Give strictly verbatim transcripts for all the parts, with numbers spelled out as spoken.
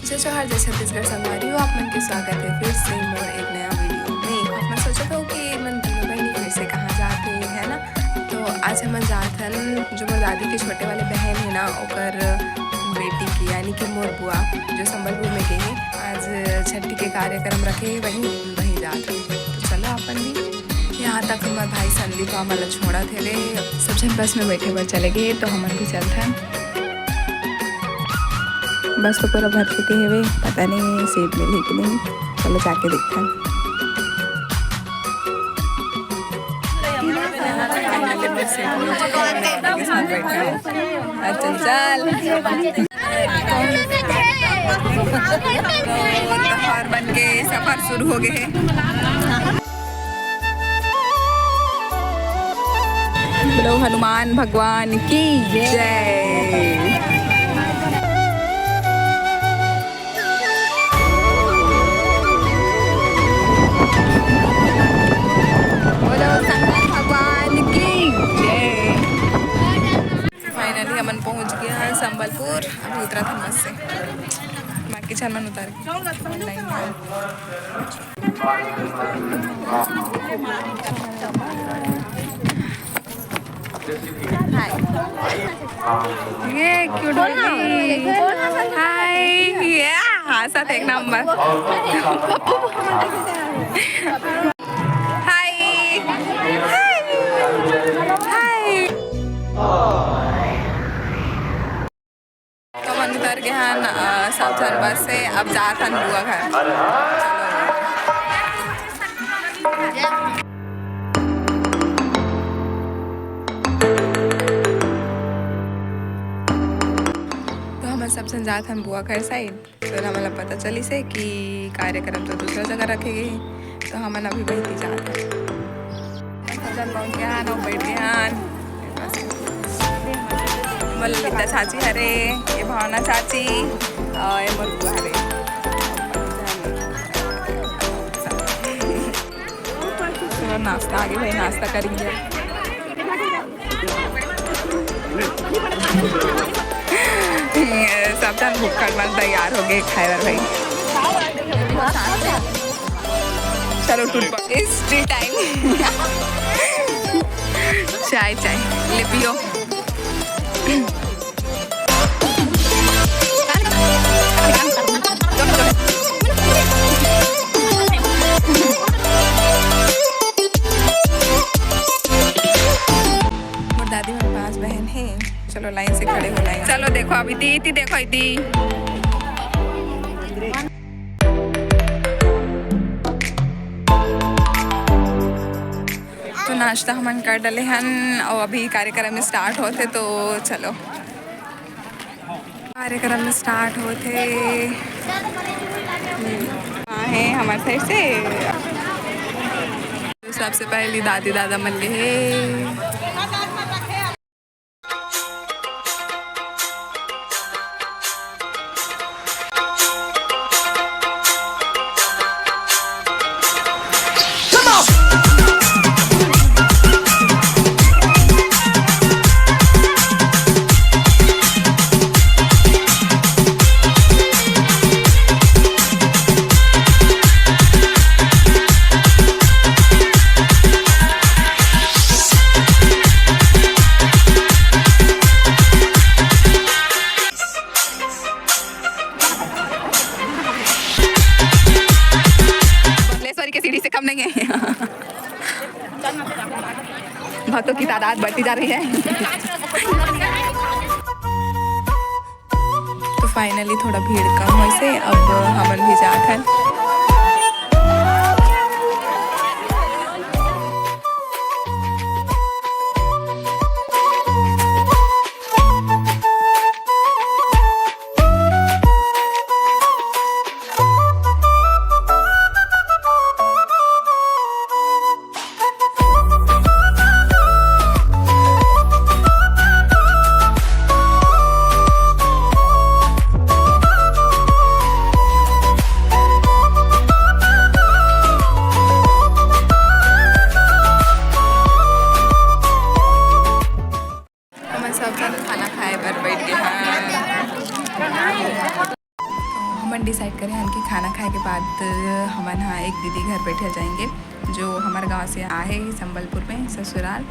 जय जोहार, जय छत्तीसगढ़ संगवारी हो, आप मन के स्वागत है फिर से मोर एक नया वीडियो में। आप मन सोचत हो कि मन तीनों बहनी फिर से कहाँ जात हे, है ना? तो आज हमन जात हन, जो मोर दादी के छोटे वाले बहन है ना, ओकर बेटी के, यानी कि मोर बुआ, जो संबलपुर में गई है, आज छठी के कार्यक्रम रखे, वहीं, वहीं जात हन। तो चलो अपन भी। यहाँ तक हमर भाई संदीप हमन ला छोड़त हे रे। सब झन बस में बैठे बर चले गए, तो हमन भी चलथन। बस तो पूरा भर चुके हवे, पता नहीं सीट मिलही कि नहीं। चलो जाके देखथन। अच्छा, चल। तो त्योहार बन के सफर शुरू हो गए है। बोलो हनुमान भगवान की जय। बोलो शंकर भगवान की जय। फाइनली हमन पहुंच गए हैं संबलपुर। अभी उतरत हन बस से, बाकी झन मन उतर गए। हाय। ये क्यूट बेबी। हाय। ये हंसत एक नंबर। हाय। हाय। हाय। तो हमन उतर गए हन, अ, सब झन बस से। अब जात हन बुआ घर। तो हमन सब झन जात हन बुआ घर side। तो हमन ला पता चलिस हे कि कार्यक्रम तो दूसरा जगह रखे गए हे, तो हमन अभी वही जात हन। सब झन पहुंच गए हन, अउ बैठ गए हन। मोर ललिता चाची हरे, ये भावना चाची, अउ ये मोर बुआ हरे। तो नाश्ता आगे भाई, नाश्ता करेंगे। सब झन भुक्कड़ मन तैयार हो गए खाए बर भाई। चलो टूट पड़े, it's tea time। चाय, चाय ले पियो। मोर दादी मन पांच बहन हे। चलो लाइन से खड़े हो, लाइन। चलो देखो अभी दी, इति देखो इति। तो नाश्ता हमन कर डले हन, अउ अभी कार्यक्रम start होथे, तो चलो। कार्यक्रम start होथे। हाँ, हे हमर side से। सबसे पहली दादी दादा मन ले हे। बबलेश्वरी के सीढ़ी से कम नहीं है। भक्तों की तादाद बढ़ती जा रही है। तो finally थोड़ा भीड़ कम होइसे, अब हमन भी जात हन। डिसाइड करे हन कि खाना खाए के बाद हमन ह एक दीदी घर बैठे जाएंगे, जो हमर गांव से आए हे संबलपुर में ससुराल।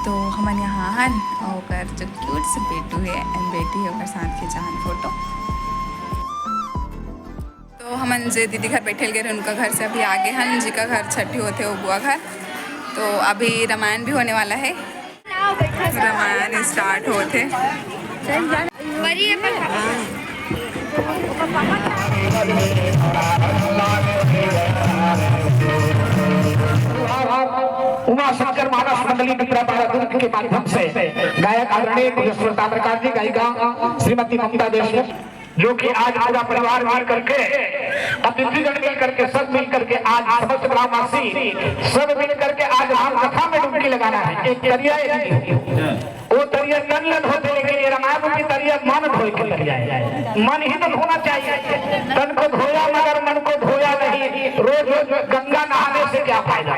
तो हमन यहाँ हन, और ओकर जो क्यूट से बेटू है एंड बेटी है, ओकर साथ खिंचाहन फोटो। तो हमन जे दीदी घर बैठे गए रहे, उनका घर से अभी आगे हन, जिका घर छठी होते, वो बुआ घर। तो अभी रामायण भी होने वाला है, रामायण स्टार्ट होते। उमा शंकर मानस मंडली मित्रा पारा दुर्ग के माध्यम से गायक आदरणीय पुलिस ताम्रकार जी, गायिका श्रीमती ममता देशमुख, जो कि आज पूरा परिवार मिल करके, अतिथिगण मिल करके, सब मिल करके आज समस्त ग्रामवासी सब मिल करके आज राम कथा में डुबकी लगाना है। एक तरिया है दीदी, वो तरिया तन ले धोते, लेकिन ये रामायण रूपी तरिया मन धोए के तरिया है। मन ही तो धोना चाहिए। तन को धोया मगर मन को धोया नहीं। रोज रोज गंगा नहाने से क्या फायदा?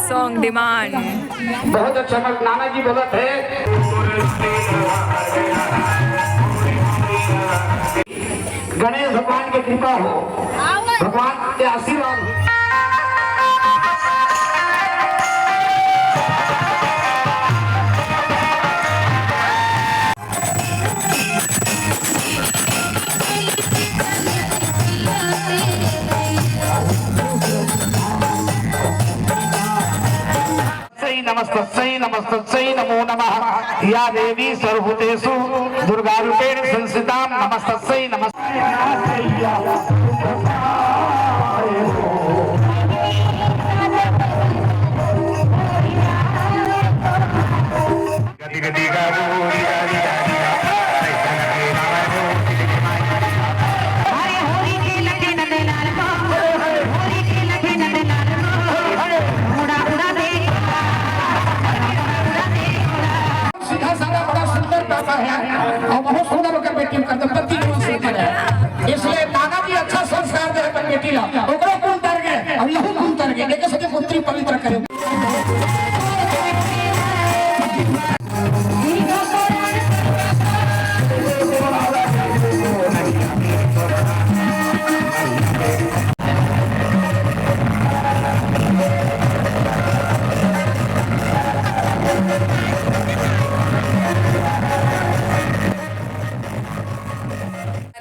Song demand। बहुत अच्छा मत नाना जी बोलत है। गणेश भगवान की कृपा हो, भगवान के आशीर्वाद हो। नमस्तस्यै नमस्तस्यै नमो नमः। या देवी सर्वभूतेषु दुर्गारूपेण संस्थिता नमस्तस्यै नमस्तस्यै। सीधा साधा बड़ा सुंदर पापा है और बहुत सुंदर होकर बेटी का दंपति जीवन सुंदर है। इसलिए नाना जी अच्छा संस्कार दे अपन बेटी ला, ओकरो कुल तर गए और यहू कुल तर गए, एक साथे पुत्री पवित्र करे।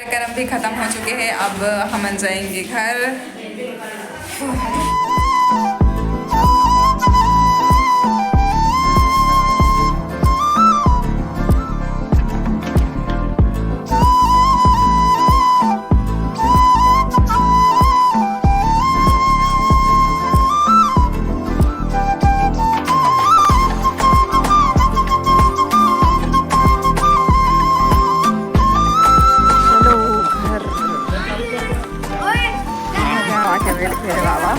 कार्यक्रम भी खत्म हो चुके हैं, अब हमन जाएंगे घर। चलो घर। आके बैठ गए बाबा।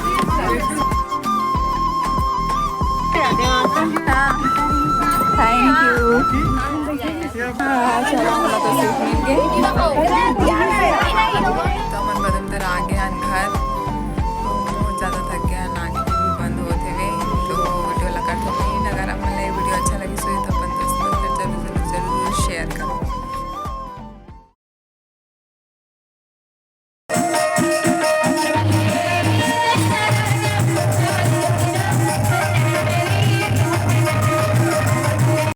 Thank you। हाँ, चलो, हम लोग को seat मिल गई। तो हमन बदन तर आ गए हन घर।